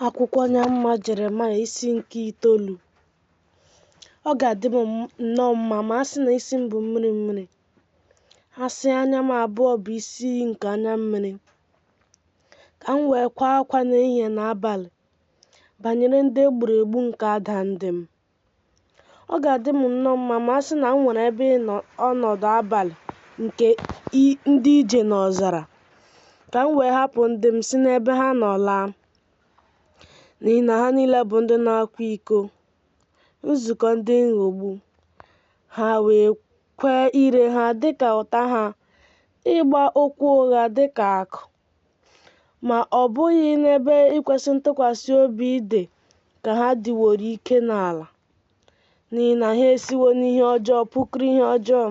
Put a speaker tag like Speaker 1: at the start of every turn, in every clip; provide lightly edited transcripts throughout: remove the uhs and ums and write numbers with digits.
Speaker 1: Akwụkwọ onye amụma Jeremaya isi nke itoolu. Ọ ga-adị m nnọọ mma ma a sị na isi m bụ mmiri mmiri, a sị anya m abụọ bụ isi iyi nke anya mmiri, ka m wee kwaa akwa n'ehihie na abalị banyere ndị e gburu egbu nke ada ndị m. Ọ ga-adị m nnọọ mma ma a sị na m nwere ebe ọnọdụ abalị nke ndị ije n'ọzara, ka m wee hapụ ndị m si n'ebe ha nọ laa, n'ihi na ha niile bụ ndị na-akwa iko, nzukọ ndị nghọgbu. Ha wee kwee ire ha dịka ụta ha, ịgba okwu ụgha dịka àkụ. Ma ọ bụghị n'ebe ikwesị ntụkwasị obi dị ka ha dịworo ike n'ala, n'ihi na ha esiwo n'ihe ọjọọ pụkuru ihe ọjọọ,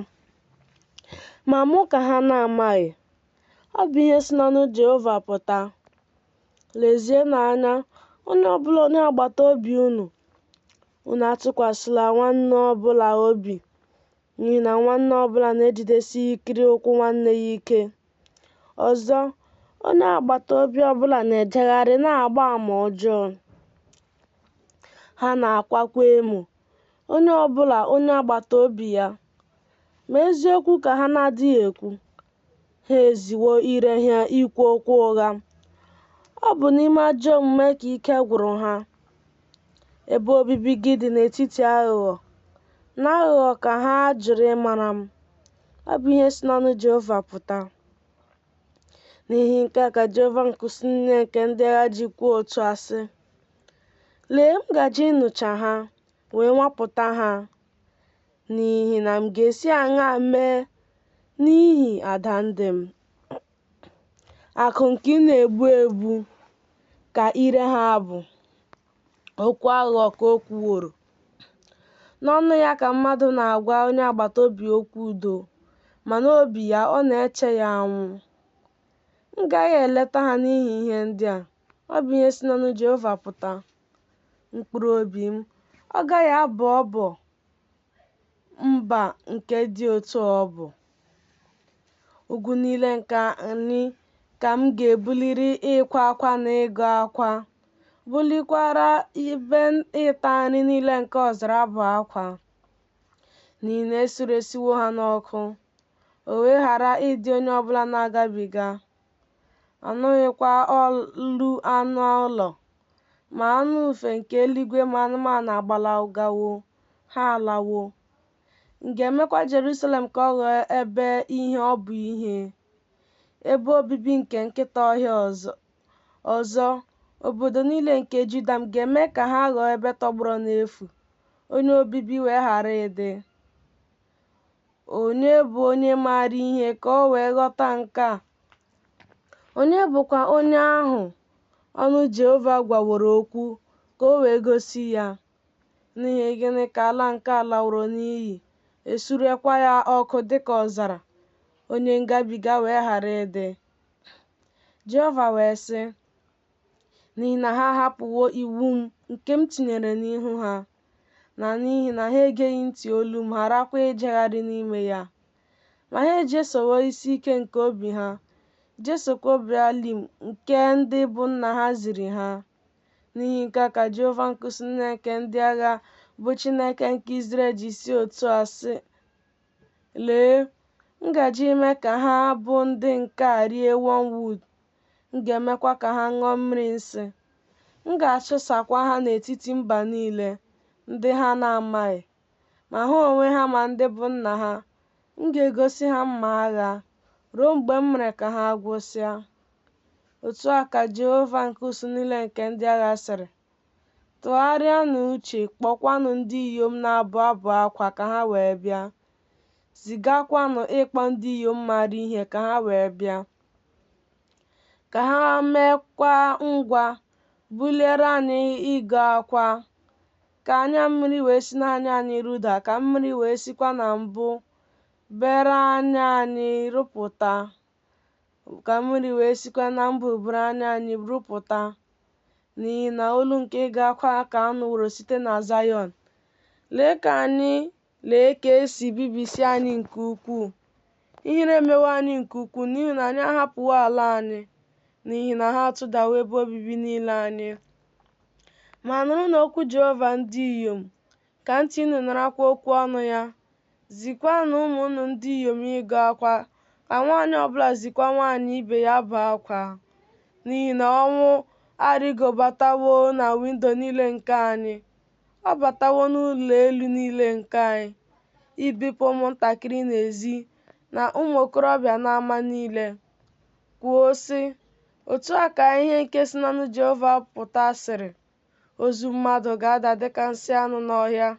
Speaker 1: ma mụ ka ha na-amaghị. Ọ bụ ihe si n'ọnụ Jehova pụta. Lezienụ anya, onye ọ bụla onye agbata obi unu, unu atụkwasịla nwanne ọ bụla obi, n'ihi na nwanne ọ bụla na-ejidesi ikiri ụkwụ nwanne ya ike. Ọzọ, onye agbata obi ọ bụla na-ejegharị na-agba ama ọjọọ. Ha na-akwakwa emo, onye ọ bụla onye agbata obi ya. Ma eziokwu ka ha na-adịghị ekwu. Ha eziwo ire ha ikwu okwu ụgha. Ọ bụ n'ime ajọ omume ka ike gwụrụ ha. Ebe obibi gị dị n'etiti aghụghọ, na aghụghọ ka ha jụrụ ịmara m. Ọ bụ ihe si n'ọnụ Jehova pụta. N'ihi nke a ka Jehova nke usuu niile nke ndị agha ji kwuo otu a sị, Lee, m gaje ịnụcha ha, wee nwapụta ha, n'ihi na m ga-esi aṅaa mee n'ihi ada ndị m? Akụ nke na-egbu egbu ka ire ha bụ, okwu aghụghọ ka o kwuworo. N'ọnụ ya ka mmadụ na-agwa onye agbata obi okwu udo, ma n'obi ya ọ na-eche ya anwụ. M gaghị eleta ha n'ihi ihe ndị a, ọ bụ ihe si n'ọnụ Jehova pụta. Mkpụrụ obi m, ọ gaghị abọ ọbọ mba nke dị otu a ọbọ? Ugwu niile nke anyị ka m ga-ebuliri ịkwa akwa na ịgụ akwa, bulikwara ebe ịta nri niile nke ọzara abụ akwa, n'ihi na esuresiwo ha n'ọkụ, o wee ghara ịdị onye ọbụla na-agabiga. Anụghịkwa olu anụ ụlọ, ma anụ ufe nke eluigwe ma anụmanụ agbalagawo, ha alawo. M ga-emekwa Jerusalem ka ọ ghọọ ebe ihe ọ bụ ihe, ebe obibi nke nkịta ọhịa ọzọ, obodo niile nke Juda m ga-eme ka ha ghọọ ebe tọgbọrọ n'efu, onye obibi wee ghara ịdị. Onye bụ onye maara ihe ka o wee ghọta nke a? Onye bụkwa onye ahụ ọnụ Jehova gwaworo okwu ka o wee gosi ya? N'ihi gịnị ka ala nke a laworo n'iyi, e surekwa ya ọkụ dịka ọzara, onye ngabiga wee ghara ịdị? Jehova wee sị, N'ihi na ha ahapụwo iwu m nke m tinyere n'ihu ha, na n'ihi na ha egeghị ntị olu m, gharakwa ijegharị n'ime ya. Ma ha ejesowo isi ike nke obi ha, jesokwa Bealim nke ndị bụ nna ha ziri ha. N'ihi nke a ka Jehova nke usuu niile nke ndị agha, bụ Chineke nke Izrel ji si otu a sị, Lee, m gaje ime ka ha bụ ndị nke a rie wormwood, m ga-emekwa ka ha ṅụọ mmiri nsi. M ga-achụsakwa ha n'etiti mba niile, ndị ha na-amaghị. Ma ha onwe ha ma ndị bụ nna ha, m ga-egosi ha mma agha, ruo mgbe m mere ka ha gwụsịa. Otu a ka Jehova nke usuu niile nke ndị agha sịrị, Tụgharịanụ uche, kpọkwanụ ndị inyom na-abụ abụ akwa ka ha wee bịa, zigakwanụ ịkpọ ndị inyom maara ihe ka ha wee bịa, ka ha meekwa ngwa buliere anyị ịgụ akwa, ka anya mmiri wee si n'anya anyị ruda, ka mmiri wee sikwa na mbubere anya anyị rupụta, ka mmiri wee sikwa na mbubere anya anyị rupụta, n'ihi na olu nke ịgụ akwa ka a nụworo site na Zayọn. Lee ka anyị lee ka e si bibisịa anyị nke ukwuu! Ihere emewo anyị nke ukwuu n'ihi na anyị ahapụwo ala anyị, n'ihi na ha atụdawo ebe obibi niile anyị. Ma nụrụnụ okwu Jehova, ndị inyom, ka ntị unu narakwa okwu ọnụ ya. Zikwanụ ụmụ unu ndị inyom ịgụ akwa, ka nwanyị ọ bụla zikwa nwanyị ibe ya abụ akwa. N'ihi na ọnwụ arịgobatawo na windo niile nke anyị, ọ batawo n'ụlọ elu niile nke anyị, ibipụ ụmụntakịrị n'ezi na ụmụ okorobịa n'ama niile. Kwuo, sị, Otu a ka ihe nke si n'ọnụ Jehova pụta sịrị, Ozu mmadụ ga-ada dịka nsị anụ n'ọhịa,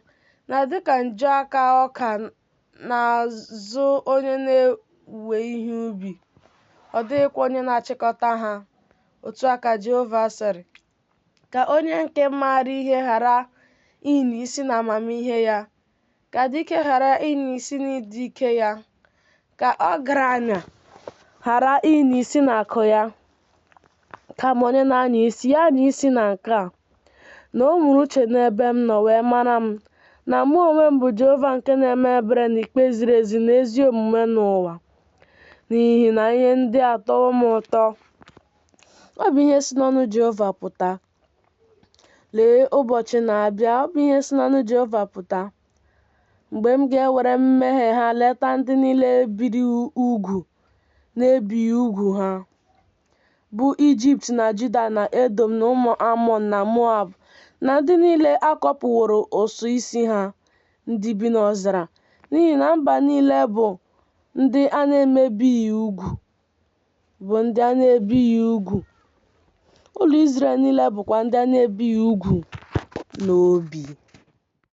Speaker 1: na dịka njuaka ọka n'azụ onye na-ewe ihe ubi, ọ dịghịkwa onye na-achịkọta ha. Otu a ka Jehova sịrị, Ka onye nke maara ihe ghara ịnya isi n'amamihe ya, ka dike ghara ịnya isi n'ịdị ike ya, ka ọgaranya ghara ịnya isi n'akụ ya. Kama onye na-anya isi, ya anya isi na nke a, na o nwere uche n'ebe m nọ wee mara m, na mụ onwe m bụ Jehova nke na-eme ebere na ikpe ziri ezi na ezi omume n'ụwa, n'ihi na ihe ndị a atọwo m ụtọ. Ọ bụ ihe si n'ọnụ Jehova pụta. Lee, ụbọchị na-abịa, ọ bụ ihe si n'ọnụ Jehova pụta, mgbe m ga-ewere mmehie ha leta ndị niile e biri ugwu na-ebighị ugwu ha, bụ Ijipt na Juda na Edọm na ụmụ Amọn na Moab na ndị niile a kọpụworo ụsụ isi ha, ndị bi n'ọzara, n'ihi na mba niile bụ ndị a na-emebighị ugwu, bụ ndị a na-ebighị ugwu, ụlọ Izrel niile bụkwa ndị a na-ebighị ugwu n'obi.